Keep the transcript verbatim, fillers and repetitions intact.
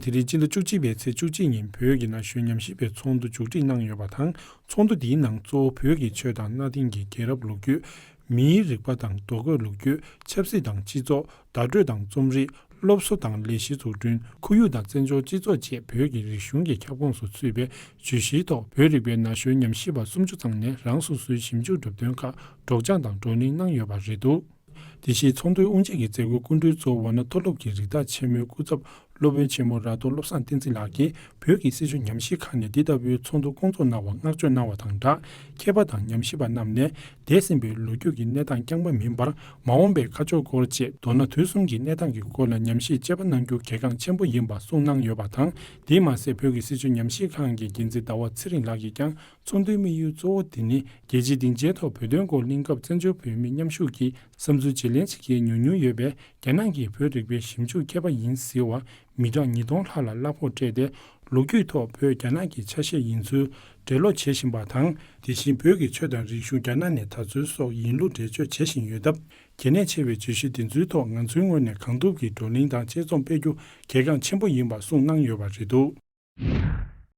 དེ་རིང་སྤྱི་ཟླ་བཅུ་གཅིག་པའི་ཚེས་བཅུ་གཅིག་ཉིན་བོད་ཀྱི་ན་གཞོན་ཉམས་ཞིབ་པའི་ཚོགས་འདུ་མཇུག་སྒྲིལ་གནང་ཡོད་པ་དང་། ཚོགས་འདུ་འདིའི་ནང་གཙོ་བོ་བོད་ཀྱི་ཆོས་དང་གནའ་དེང་གི་རྒྱལ་རབས་ལོ་རྒྱུས། མིའི་རིག་པ་དང་རྡོ་བརྐོས་ལོ་རྒྱུས། ཆབ་སྲིད་དང་སྤྱི་ཚོགས། བརྡ་སྤྲོད་དང་རྩོམ་རིག་སློབ་གསོ་དང་ལས་གཞི་འཛུགས་སྐྲུན། ཁོར་ཡུག་དང་བཙན་བྱོལ་སྤྱི་ཚོགས་བཅས་བོད་ཀྱི་རིག་གཞུང་གི་ཁྱབ་ཁོངས་སུ་ཚུད་པའི་བརྗོད་གཞིའི་ཐོག་བོད་རིག་པའི་ན་གཞོན་ཉམས་ཞིབ་པ་སུམ་ཅུ་ཙམ་ནས་རང་སོ་སོའི་ཞིབ་འཇུག་གྲུབ་དོན་ཁག་སྒྲོག་སྦྱང་དང་བགྲོ་གླེང་གནང་ཡོད་པ་རེད་འདུག་དེ་བཞིན་ཚོགས་འདུའི་དབུ་འབྱེད་ཀྱི་མཛད་སྒོའི་སྐུ་མགྲོན་གཙོ་བོ་ཝཱ་ཎ་མཐོ་སློབ་ཀྱི་རིགས་བདག་ཆེན་མོའི་སྐུ་ཚབ་སློབ་དཔོན་ཆེན་མོ་ར་ཏོ་བློ་བཟང་བསྟན་འཛིན་ལགས་ཀྱིས། བོད་ཀྱི་སྲིད་བྱུས་ཉམས་ཞིབ་ཁང་ནས་འདི་ལྟ་བུའི་ཚོགས་འདུ་སྐོང་ཚོགས་གནང་བར་བསྔགས་བརྗོད་གནང་བ་དང་སྦྲགས། མཁས་པ་དང་ཉམས་ཞིབ་པ་རྣམས་ནས། འདས་ཟིན་པའི་ལོ་རྒྱུས་ཀྱི་གནས་སྟངས་རྐྱང་པ་མིན་པར། མ་འོངས་པའི་ཁ་ཕྱོགས་སྐོར་བཅས། མདོར་ན་དུས་གསུམ་གྱི་གནས་སྟངས་ཀྱི་སྐོར་ལ་ཉམས་ཞིབ་དཔྱད་པ་གནང་རྒྱུ་གལ་འགངས་ཆེན་པོ་ཡིན་པ་གསུངས་གནང་ཡོད་པ་དང་། དེས་མ་ཟད། བོད་ཀྱི་སྲིད་བྱུས་ཉམས་ཞིབ་ཁང་གི་འགན་འཛིན་ཟླ་བ་ཚེ་རིང་ལགས་ཀྱིས་ཀྱང་། ཚོགས་འདུའི་དམིགས་ཡུལ་གཙོ་བོ་དེ་ནི། རྒྱལ་སྤྱིའི་སྡིངས་ཆའི་ཐོག་བོད་དོན་སྐོར་གླེང་སྐབས། བཙན་བྱོལ་བོད་མི་མཉམ་ཞུགས་ཀྱི་བསམ་ཚུལ་བརྗེ་ལེན་བྱེད་མཁན་ཉུང་ཉུང་ཡོད་པས། རྒྱ་ནག་གིས་བོད་རིག་པའི་ཞིབ་འཇུག་མཁས་པ་ཡིན་ཟེར་བ། མི་གྲངས་ཉིས་སྟོང་ལྷག་ལ་གླ་ཕོགས་སྤྲད་དེ། ལོ་རྒྱུས་ཐོག་བོད་རྒྱ་ནག་གི་ཆ་ཤས་ཡིན་ཚུལ་འགྲེལ་ལོག་བྱེད་བཞིན་པ་དང་། དེ་བཞིན་བོད་ཀྱི་ཆོས་དང་རིག་གཞུང་རྒྱ་ནག་ནས་དར་ཚུལ་སོགས་ཡིན་ལུགས་འགྲེལ་བརྗོད་བྱེད་བཞིན་ཡོད་སྟབས། གལ་གནད་ཆེ་བའི་བརྗོད་གཞི་འདི་ཚོའི་ཐོག་ང་ཚོའི་ངོས་ནས་གང་ཐུབ་ཀྱིས་བགྲོ་གླེང་དང་དཔྱད་རྩོམ་སྤེལ་རྒྱུ་གལ་འགངས་ཆེན་པོ་ཡིན་པ་གསུངས་གནང་ཡོད་པ་རེད་འདུག